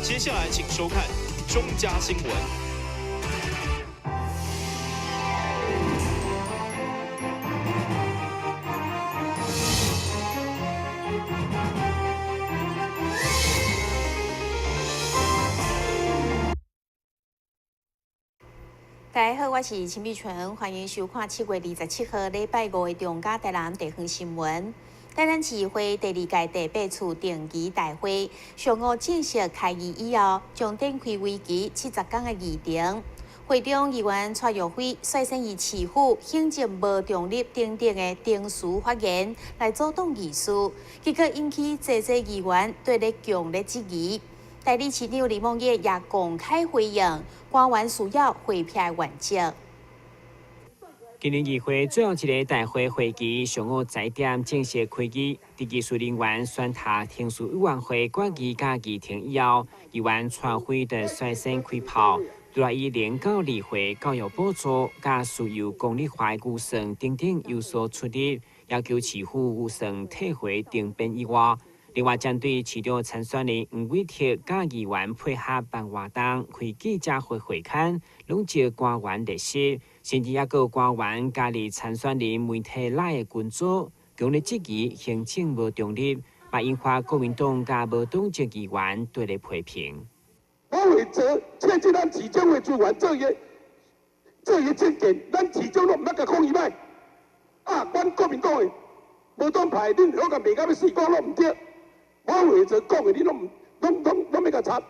接下來請收看中嘉新聞。大家好，我是陳美純，歡迎收看7月27號禮拜五的中嘉台南地方新聞。台南市議會第二屆第八次定期大會上午正式開議以後，將展開為期70天的議程。會中議員蔡若輝率先以市府行政無中立等等的陳詞發言來阻擋議事，結果引起濟濟議員對咧強烈質疑。代理市長李孟業也公開回應，官員需要迴避的原則。今年議會最後一个大會會期上午10點正式開議，佇技術人員宣讀程序委員會決議佮議程以後，議員蔡若輝就率先開炮，除了以聯教理會教育補助佮私幼公立化的預算等等有所出入，要求市府預算退回重編以外，另外針對市長參選人黃偉哲佮議員配合辦活動、開記者會會勘，攏招官員列席，甚至猶閣有官員加入參選人媒體內的群組，強烈質疑行政無中立，嘛引發國民黨佮無黨籍議員對咧批評。黃偉哲切記咱市政會資源做伊做伊政見，咱市長攏毋捌共講伊䆀。啊，阮國民黨的無黨派，恁好共罵甲欲死，講攏毋對。黃偉哲講的，你攏毋攏攏攏欲共插，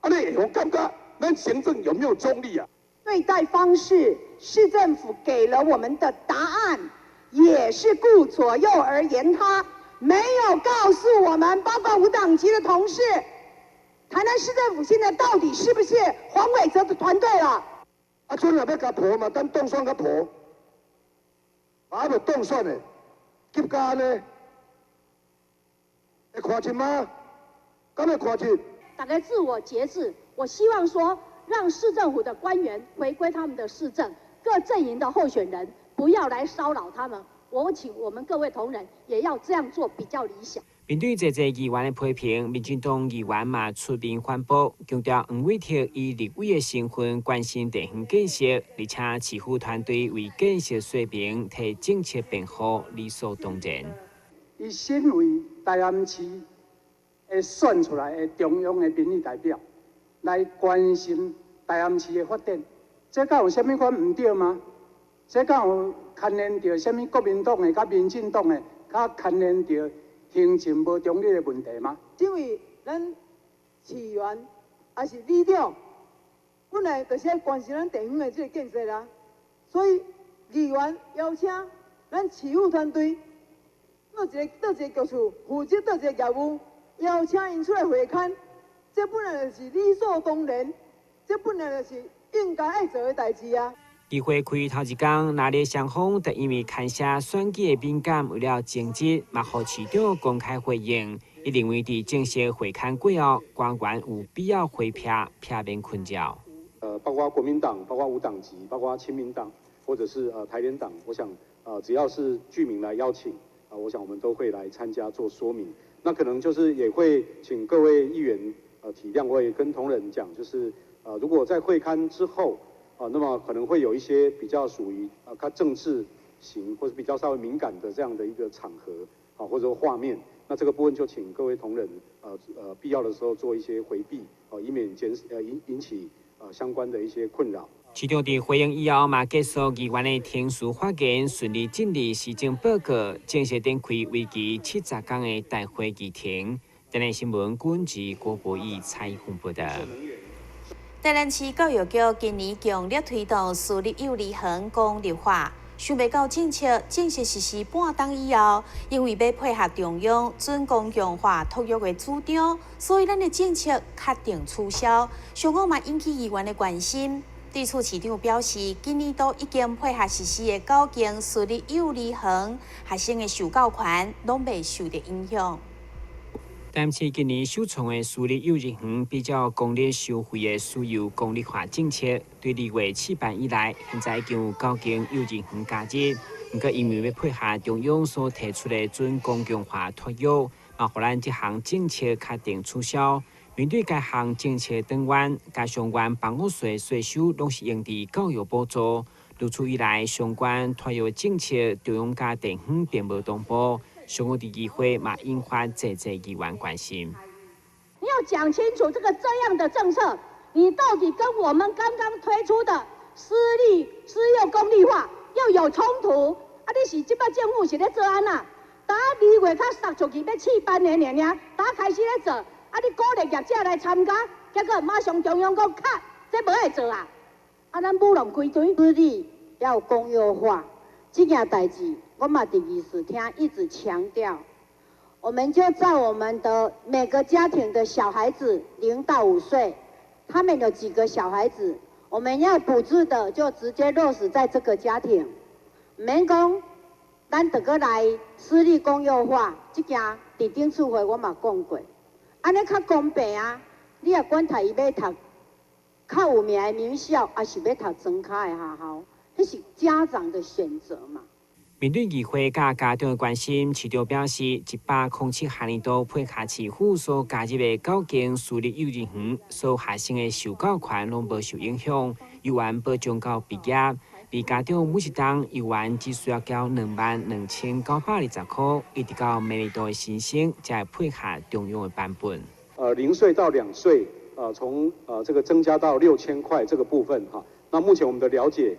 按呢會予感覺咱行政有沒有中立啊？對待方式，市政府給了我們的答案，也是顧左右而言他，沒有告訴我們，包括無黨籍的同事，台南市政府現在到底是不是黃偉哲的團隊了？啊，陣若欲共婆嘛，等當選較婆，啊，欲當選的，急甲按呢？會看清嗎？敢會看清？大家自我節制。我希望說，讓市政府的官員回歸他們的市政，各陣營的候選人不要來騷擾他們。我請我們各位同仁也要這樣做比較理想。面對濟濟議員的批評，民進黨議員嘛出面反駁，強調黃偉哲以立委的身份關心地方建設，而且市府團隊為建設說明提政策辯護，理所當然。伊身為台南市會選出來的中央的民意代表，來關心台南市的發展，這敢有啥物款毋對嗎？這敢有牽連著啥物國民黨的佮民進黨的，佮牽連著行政無中立的問題嗎？因為咱市議員抑是里長，本來就是愛關心咱地方的這個建設啦，所以議員邀請咱市府團隊。佗一个佗一个局處負責佗一个業務，邀請𪜶出來會勘，這本來就是理所當然，這本來就是應該愛做的代誌啊。議會開頭一工，藍綠雙方就因為牽涉選舉的敏感，為了爭執，嘛予市長公開回應。伊認為佇正式會勘過後，官員有必要迴避，避免困擾。包括國民黨，包括無黨籍，包括親民黨，或者是台聯黨，我想只要是具名來邀請。啊，我想我們都會來參加做說明，那可能就是也會請各位議員體諒，我也跟同仁講，就是如果在會勘之後啊，那麼可能會有一些比較屬於啊，較政治型或者比較稍微敏感的這樣的一個場合啊，或者說畫面，那這個部分就請各位同仁必要的時候做一些迴避，啊，以免減引引起相關的一些困擾。市長佇回應以後，嘛結束議員的程序發言，順利進入施政報告，正式展開為期70天的大會議程。台南新聞軍事郭博義採訪報道。台南市教育局今年強力推動私立幼兒園公立化，想袂到政策正式實施半冬以後，因為欲配合中央準公共化托育的主張，所以咱的政策確定取消。上午嘛引起議員的關心。對此，市長表示，今年度已經配合實施的九間私立幼兒園學生的受教權攏袂受著影響。台南市今年首創的私立幼兒園比照公立收費的私幼公立化政策，對2月試辦以來，現在已經有九間幼兒園加入。毋過，因為欲配合中央所提出的準公共化托育，嘛予咱這項政策確定取消。面對該項政策轉彎，加上原房屋稅稅收攏是用佇教育補助，如此一來，相關托育政策中央佮地方並無同步，上午佇議會嘛引發濟濟議員關心。你要講清楚這個這樣的政策，你到底跟我們剛剛推出的私立私幼公立化又有衝突？啊，你是這擺政府是咧做按怎？打2月較殺出去欲試班的爾爾，打開始咧做。啊！你鼓勵業者來參加，結果馬上中央講卡，這無會做啊！啊，咱舞弄規堆。私立要公幼化，這件代誌我嘛佇議事廳一直強調，我們就在我們的每個家庭的小孩子0到5歲，他們有幾個小孩子，我們要補助的就直接落實在這個家庭，毋免講，咱著閣來私立公幼化，這件佇頂次會我嘛講過。按呢較公平啊！你也管他伊欲讀較有名的名校，抑是欲讀莊跤的學校，彼是家長的選擇嘛。面對議會佮家長的關心，市長表示，107學年度配合市府所加入的九間私立幼兒園，所有學生的受教權攏無受影響，幼兒保障到畢業。而家長每一冬幼兒只需要繳22,920塊，一直到明年度的新生才會配合中央的版本。0歲到2歲，從這個增加到6000塊這個部分哈。那目前我們的了解，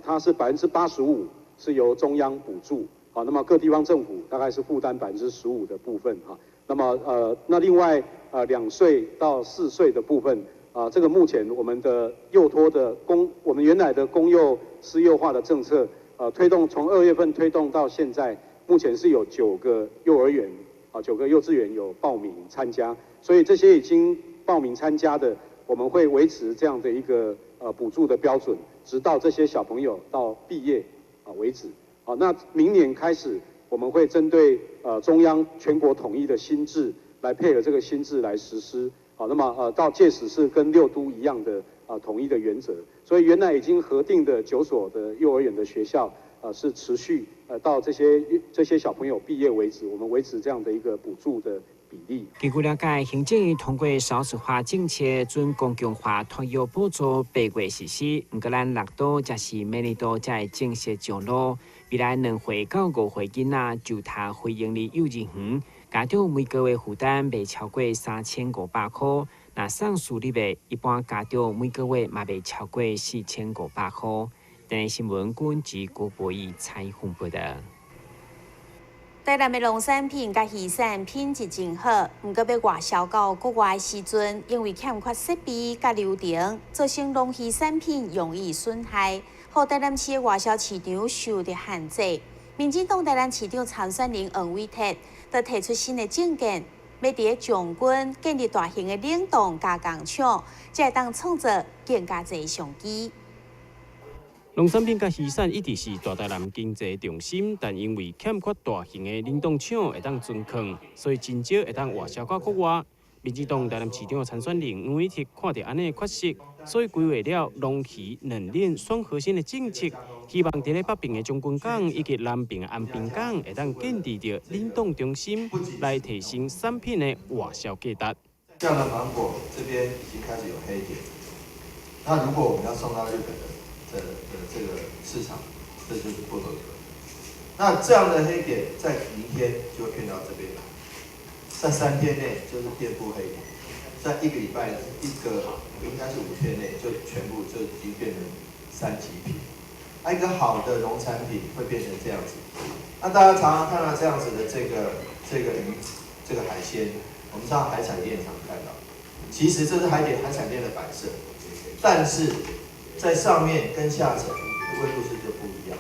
它是85%是由中央補助，好，那麼各地方政府大概是負擔15%的部分哈。那麼那另外2歲到4歲的部分。啊，這個目前我們的幼托的公，我們原來的公幼私幼化的政策，推動從2月份推動到現在，目前是有九個幼兒園，啊，九個幼稚園有報名參加，所以這些已經報名參加的，我們會維持這樣的一個補助的標準，直到這些小朋友到畢業啊為止。好，那明年開始，我們會針對中央全國統一的新制來配合這個新制來實施。好，那麼到屆時是跟六都一樣的啊統一的原則，所以原來已經核定的九所的幼兒園的學校，是持續到這些小朋友畢業為止，我們維持這樣的一個補助的比例。根據了解，行政院通過少子化政策，準公共化托育補助8月實施，毋過咱六都才是明年度才會正式上路。未來2歲到5歲囡仔就讀非營利幼兒園，家長每個月負擔袂超過3500塊；若送私立的，一般家長每個月嘛袂超過4500塊。電視新聞軍及郭博義採訪報道。台南的農產品佮魚產品質真好，毋過欲外銷到國外的時陣，因為欠缺設備佮流程，造成農漁產品容易損害，予台南市的外銷市場受著限制。民進黨台南市長參選人黃偉哲就提出新的政見，欲佇咧將軍建立大型的冷凍加工廠，才會當創造更加濟商機。農產品佮魚產一直是大台南經濟重心，但因為欠缺大型的冷凍廠會當存囥，所以真少會當外銷到國外。民進黨台南市長參選人黃偉哲看著按呢缺失，所以規劃了農漁冷鏈雙核心的政策，希望佇咧北爿的將軍港以及南爿的安平港會當建置著冷凍中心，來提升產品的外銷價值。這樣的芒果這邊已經開始有黑點，那如果我們要送到日本的這個市場，這就是不合格。那這樣的黑點在明天就會變到這邊來，在3天內就是遍佈黑點，在一個禮拜一個應該是5天內就全部就已經變成三級品。啊，一個好的農產品會變成這樣子。那大家常常看到這樣子的這個魚，這個海鮮，我們上海產店常看到，其實這是海產店的擺設，但是在上面跟下層溫度是就不一樣，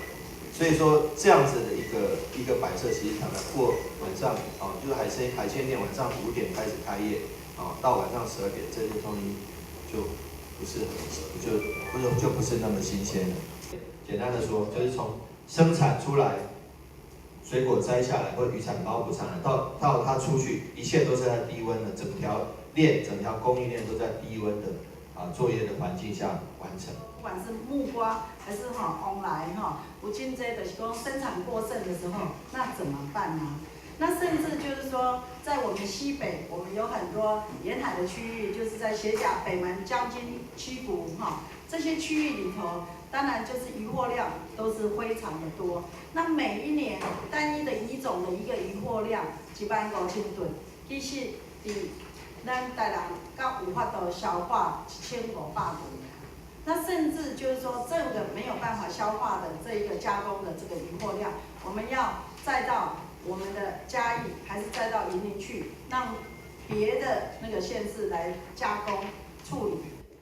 所以說這樣子的一個擺設，其實他們過晚上哦，就是海鮮店晚上5點開始開業，哦，到晚上12點，這些東西就不是很就不是就不是那麼新鮮了。簡單的說，就是從生產出來，水果摘下來或漁產包捕上來，到它出去，一切都是在低溫的，整條鏈整條供應鏈都在低溫的啊作業的環境下完成。不管是木瓜還是吼旺來吼，有真濟就是講生產過剩的時候，那怎麼辦呢？那甚至就是說，在我我們西北，我們有很多沿海的區域，就是在卸甲、北門、將軍、七股哈這些區域裡頭，當然就是漁獲量都是非常的多。那每一年單一的魚種的一個漁獲量15000噸，其實佇咱台南閣有法度消化1500噸。那甚至就是說，這個沒有辦法消化的這一個加工的這個漁獲量，我們要再到我們的嘉義，還是再到雲林去，讓別的那個縣市來加工處理。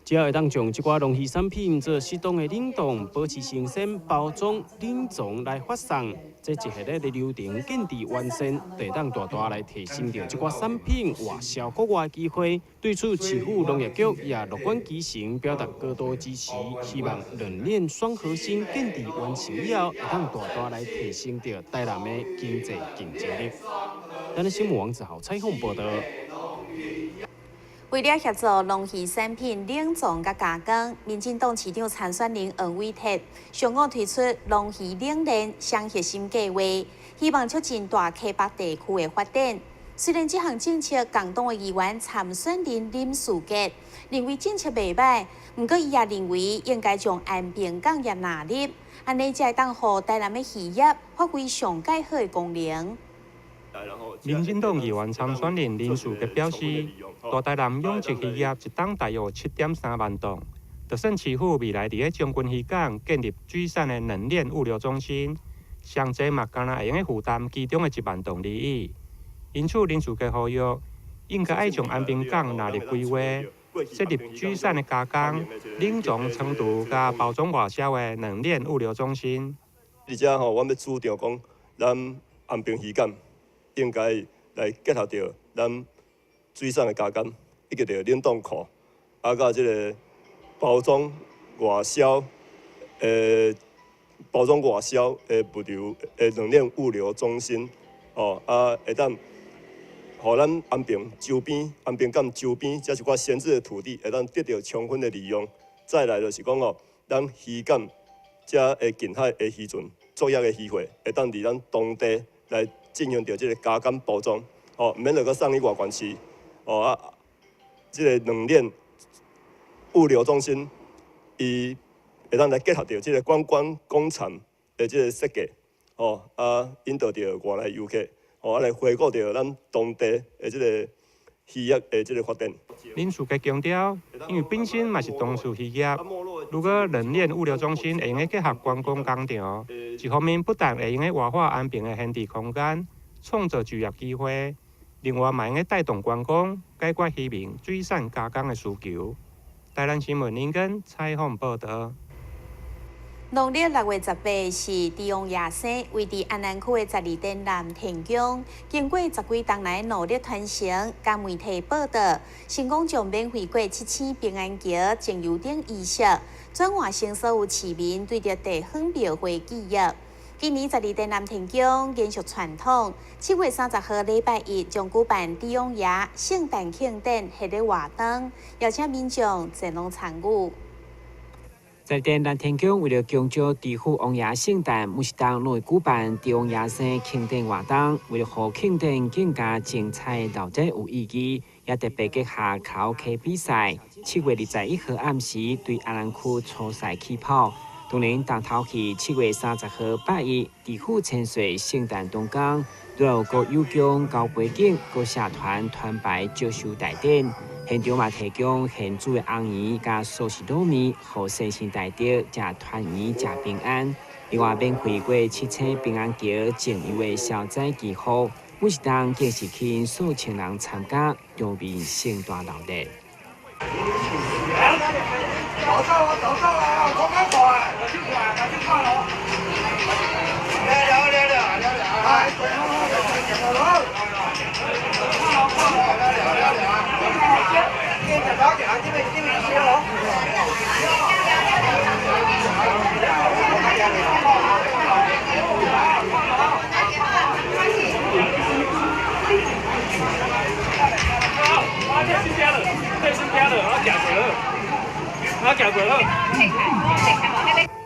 只要會當將這寡農漁產品做適當的冷凍，保持新鮮、包裝、冷藏來發送，這一系列的流程建置完善，就會當大大來提升著這寡產品外銷國外的機會。對此，市府農業局也樂觀其成，表達高度支持，希望冷鏈雙核心建置完成以後，會當大大來提升著台南的經濟競爭力。咱的新聞王子豪採訪報道。為了協助農漁產品冷藏佮加工，民進黨市長參選人黃偉哲上午推出農漁冷鏈雙核心計劃，希望促進大溪北地區的發展。雖然這項政策，共黨的議員參選人林樹傑認為政策袂䆀，毋過伊也認為應該將安平港也納入，按呢才會當予台南的漁業發揮上蓋好的功能。民進黨議員參選人林樹傑表示，大台南養殖漁業一冬大約7.3萬噸，就算市府未來佇咧將軍漁港建立水產的冷鏈物流中心，上濟嘛敢若會用得負擔其中的1萬噸而已。因此，林樹傑呼籲，應該愛將安平港納入規劃，設立水產的加工、冷藏倉儲佮包裝外銷的冷鏈物流中心。而且吼，阮欲主張講，咱安平漁港應該來結合著咱水產的加工，以及著冷凍庫，啊，佮這个包裝外銷的包裝外銷的物流的冷鏈物流中心，哦，啊，會當予咱安平周邊、安平港周邊這一寡閒置的土地，會當得著充分的利用。再來就是講吼，咱漁港遮的近海的漁船作業的漁貨，會當佇咱當地來進行著這个加工包裝，哦，毋免閣送去外縣市，哦啊，這个冷鏈物流中心，伊會當來結合著這个觀光工廠的這个設計，哦啊，引導著外來遊客，哦啊來回顧著咱當地的這個漁業的這个發展。林樹傑強調，因為本身嘛是從事漁業，如果冷鏈物流中心會用得結合觀光工廠，一方面不但會用得活化安平的閒置空間，創造就業機會，另外嘛會用得帶動觀光，解決漁民水產加工的需求。台南新聞林根採訪報道。農曆6月18是帝王爺生，位佇安南區的十二殿南天宮，經過十幾冬來努力傳承，佮媒體報道，成功將免費過七星平安橋前遊燈儀式，轉換成所有市民對著地方廟會記憶。今年十二殿南天宮延續傳統，7月30號禮拜一將舉辦帝王爺聖誕慶典系列活動，邀請民眾前往參與。十二殿南天宮為著慶祝知府王爺聖誕，每一冬攏會舉辦帝王爺生慶典活動。為了予慶典更加精彩、熱鬧有意義，也特別結合卡拉 OK 比賽。7月21號暗時對安南區初賽起跑。當然，重頭戲7月30號拜一，知府千歲聖誕當工，都有各有宮、高背景、各社團團拜祝壽大典。現場嘛提供現煮的紅圓佮素食滷麵，予先生大德食團圓、食平安。另外，免費過七星平安橋前遊的消災祈福，每一冬更是吸引數千人參加，場面盛大熱鬧。找到了，找到了，快快快，快快，快快咯！來了來了來了，哎，快好好，快點咯！快咯快咯，來了來了。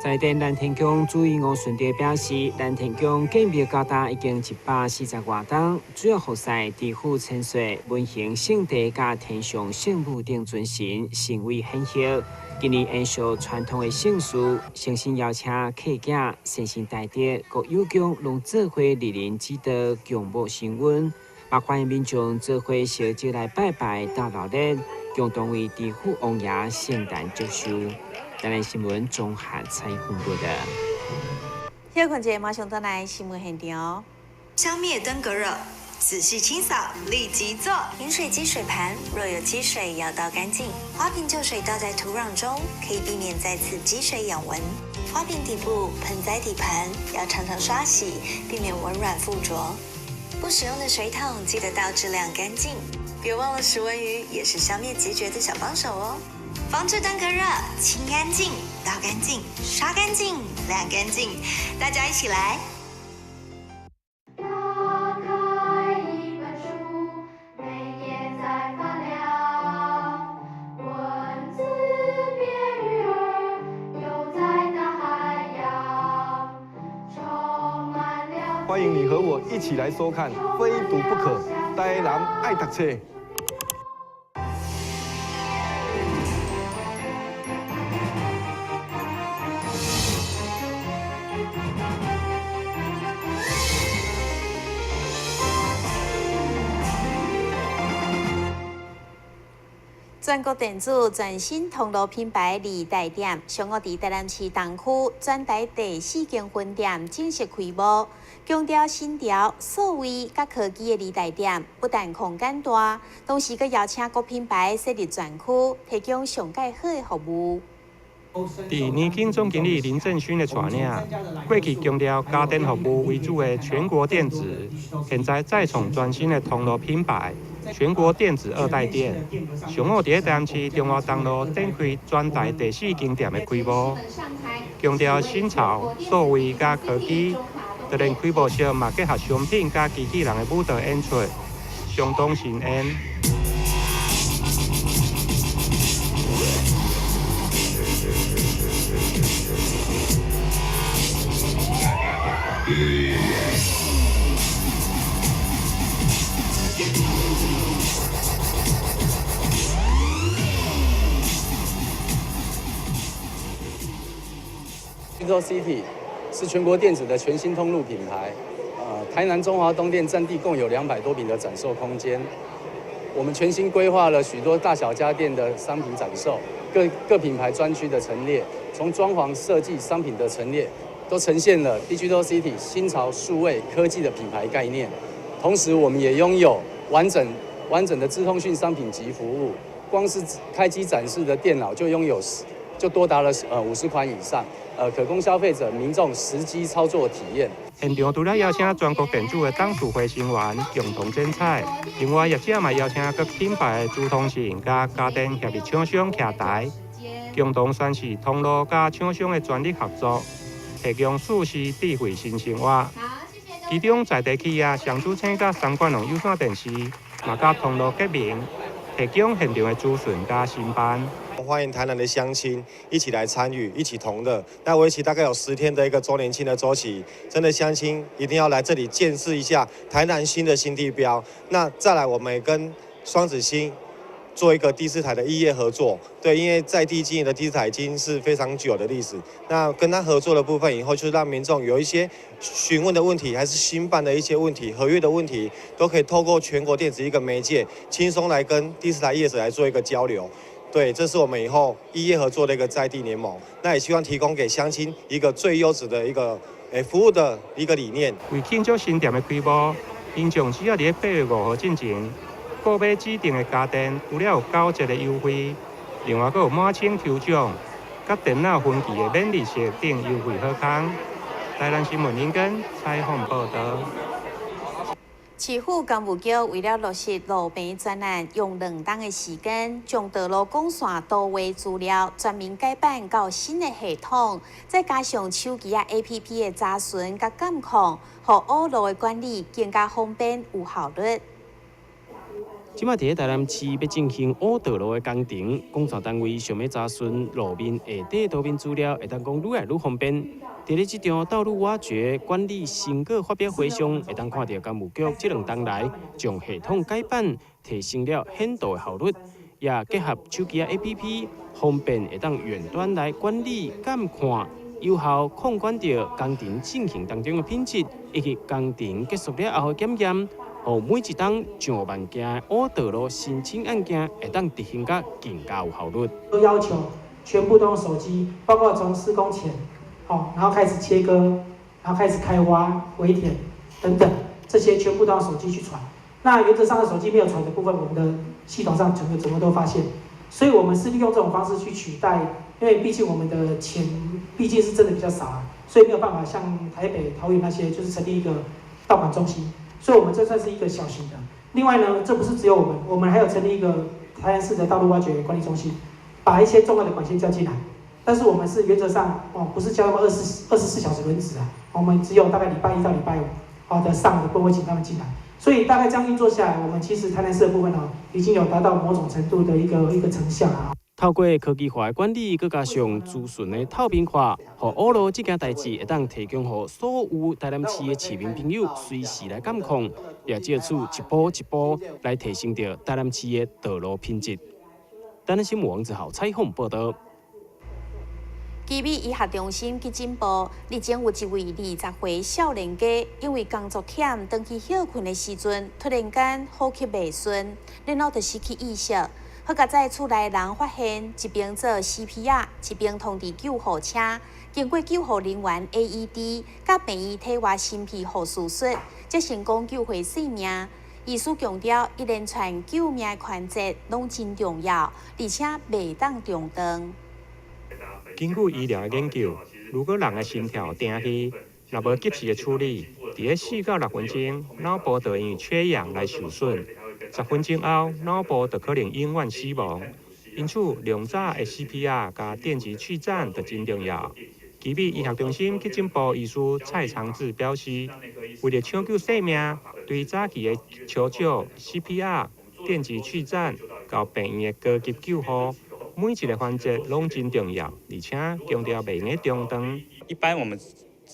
在電南天宮主任吳順德表示，南天宮建廟到今已經140外冬，主要服侍知府千歲、文行聖帝佮天上聖母等尊神，神威顯赫。今年延續傳統的盛事，誠心邀請客家、先聖大德、各有宮攏做伙蒞臨指導，共沐神恩，嘛歡迎民眾做伙相聚來拜拜鬥鬧熱，共同為知府王爺聖誕祝壽。台南新聞綜合採訪報導。小困者馬上轉來新聞現場。消滅登革熱，仔細清掃，立即做。飲水機水盤若有積水，要倒乾淨。花瓶舊水倒在土壤中，可以避免再次積水養蚊。花瓶底部、盆栽底盤要常常刷洗，避免蚊卵附着。不使用的水桶記得倒置晾乾淨。別忘了食蚊魚也是消滅孑孓的小幫手哦。防治登革熱，清乾淨、倒乾淨、刷乾淨、晾乾淨，大家一起來。打開一本書，每頁在發亮，文字變魚兒，游在大海洋，充滿了。歡迎你和我一起來收看《非讀不可》，台南愛讀冊。全國電子全新通路品牌二代店，上午佇台南市東區全台第四間分店正式開幕。強調新潮、數位佮科技的二代店，不但空間大，同時閣邀請各品牌設立專區，提供上蓋好的服務。佇年輕總經理林正勳的帶領，過去強調家電服務為主的全國電子，現在再創全新的通路品牌全國電子二代店。上午佇咧台南市中華東路展開全台第四間店的開幕，強調新潮、數位佮科技，就連開幕式嘛結合商品佮機器人的舞蹈演出，相當新穎。 Digital City 是全國電子的全新通路品牌。台南中華東店占地共有200多坪的展售空間。我們全新規劃了許多大小家電的商品展售，各品牌專區的陳列，從裝潢設計、商品的陳列，都呈現了 Digital City 新潮數位科技的品牌概念。同時，我們也擁有完整的資通訊商品及服務。光是開機展示的電腦就擁有就多達了50款以上，可供消費者民眾實機操作體驗。現場除了邀請全國電子的董事會成員共同剪彩，另外業者嘛邀請各品牌的資通訊佮家電協力廠商徛台，共同宣示通路佮廠商的全力合作，提供舒適智慧新生活。其中在地企業上主請佮三冠龍有線電視嘛佮通路結盟，提供現場的資訊佮新辦。歡迎台南的鄉親一起來參與，一起同樂。那為期大概有10天的一個週年慶的週期，真的鄉親一定要來這裡見識一下台南新的新地標。那再來，我們也跟雙子星做一個第四台的異業合作，對，因為在地經營的第四台已經是非常久的歷史。那跟他合作的部分，以後就是讓民眾有一些詢問的問題，還是新辦的一些問題、合約的問題，都可以透過全國電子一個媒介，輕鬆來跟第四台業者來做一個交流。對，這是我們以後異業合作的一個在地聯盟。那也希望提供給鄉親一個最優質的一個服務的一個理念。為慶祝新店的開幕，民眾只要佇8月5號進前購買指定的家電，除了有9折的優惠，另外閣有滿千抽獎、佮電腦分期的免利息等優惠好康。台南新聞林根採訪報道。市府工務局為了落實路平專案，用2冬的時間，將道路管線圖畫資料全面改版到新的系統，再加上手機仔 APP 的查詢佮監控，予挖路的管理更加方便有效率。這擺佇咧台南市欲進行烏道路的工程，工程單位想欲查詢路面下底圖面資料，會當講愈來愈方便。佇咧這場道路挖掘管理成果發表會上，會當看著工務局這兩冬來將系統改版，提升了顯導的效率，也結合手機仔 APP，方便會當遠端來管理監看，有效控管著工程進行當中的品質，以及工程結束了後的檢驗。予每一冬上萬件的烏道路申請案件會當執行甲更加有效率。都要求全部都用手機，包括從施工前，然後開始切割，然後開始開挖、回填等等，這些全部都用手機去傳。那原則上的手機沒有傳的部分，我們的系統上整個都發現。所以，我們是利用這種方式去取代，因為畢竟我們的錢畢竟是真的比較少啊，所以沒有辦法像台北、桃園那些，就是成立一個道管中心。所以，我們這算是一個小型的。另外呢，這不是只有我們，我們還有成立一個台南市的道路挖掘管理中心，把一些重要的管線叫進來。但是我們是原則上哦，不是叫他們24小時輪值啊，我們只有大概禮拜一到禮拜五，好的上午的部分會請他們進來。所以大概這樣運作下來，我們其實台南市的部分呢，已經有達到某種程度的一個成效啊。透過科技化的管理，閣加上資訊的透明化，予烏路這件代誌會當提供予所有台南市的市民朋友隨時來監控，也藉此一步一步來提升著台南市的道路品質。台南新聞王子豪採訪報導。奇美醫學中心急診部日前有一位20歲少年家，因為工作忝，轉去歇睏的時陣，突然間呼吸袂順，然後就失去意識。好佳哉厝內人發現，一邊做 CPR，一邊通知救護車。經過救護人員 AED，佮病院體外心肺復甦術，才成功救回性命。醫師強調，一連串救命的環節攏真重要，而且袂當中斷。根據醫療的研究，如果人的心跳停去，若無及時的處理，佇咧4到6分鐘，腦部就會因為缺氧來受損。10分鐘後，腦部就可能永遠死亡。因此，良早的 CPR 佮電擊去顫就真重要。奇美醫學中心急診部醫師蔡長志表示，為著搶救生命，對早期的搶救 CPR、電擊去顫到病院的高級救護，每一個環節攏真重要，而且強調袂用中斷。一般我們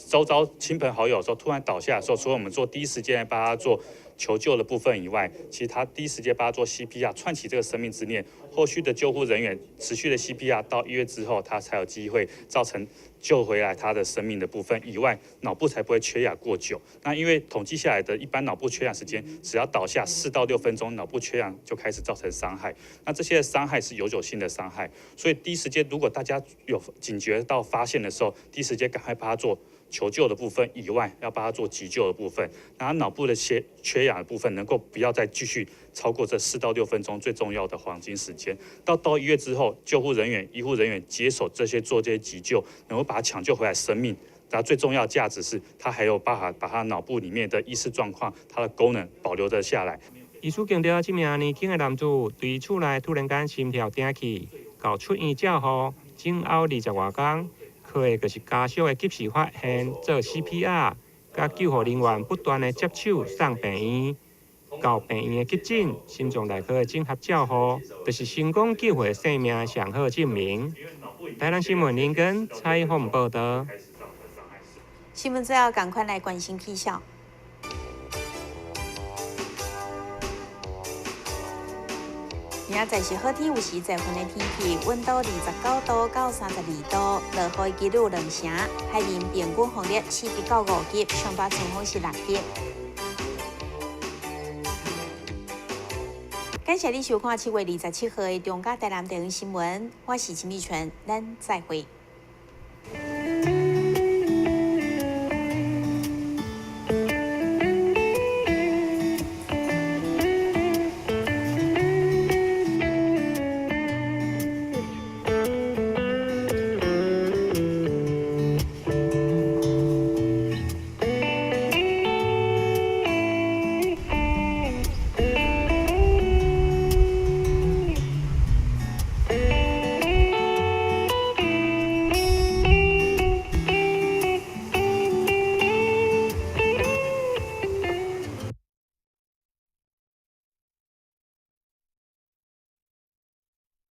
周遭親朋好友說突然倒下的時候，除了我們做第一時間來幫他做求救的部分以外，其實他第一時間幫他做 CPR，串起這個生命之鏈，後續的救護人員持續的 CPR 到醫院之後，他才有機會造成救回來他的生命的部分以外，腦部才不會缺氧過久。那因為統計下來的一般腦部缺氧時間，只要倒下4到6分鐘，腦部缺氧就開始造成傷害。那這些傷害是永久性的傷害，所以第一時間如果大家有警覺到發現的時候，第一時間趕快幫他做求救的部分以外，要幫他做急救的部分，然後腦部的缺氧的部分能夠不要再繼續超過這4到6分鐘最重要的黃金時間。到醫院之後，救護人員、醫護人員接手這些做這些急救，能夠把他搶救回來生命。那最重要的價值是，他還有辦法把他腦部裡面的意識狀況、他的功能保留得下來。醫師強調，這名年輕的男子佇厝內突然間心跳停去，到出院照護，前後20外工。靠的就是家屬的及時發現，做 CPR，佮救護人員不斷的接手送病院，到病院的急診、心臟內科的綜合照護，就是成功救回生命上好證明。台南新聞林根採訪報導。新聞最後，趕快來關心氣象。明仔載是好天，有時在雲的天氣，溫度29度到32度，落雨的幾率2成。海面平均風力4級到5級，上大陣風是6級。感謝你收看7月27號的中嘉台南地方新聞，我是陳美純，咱再會。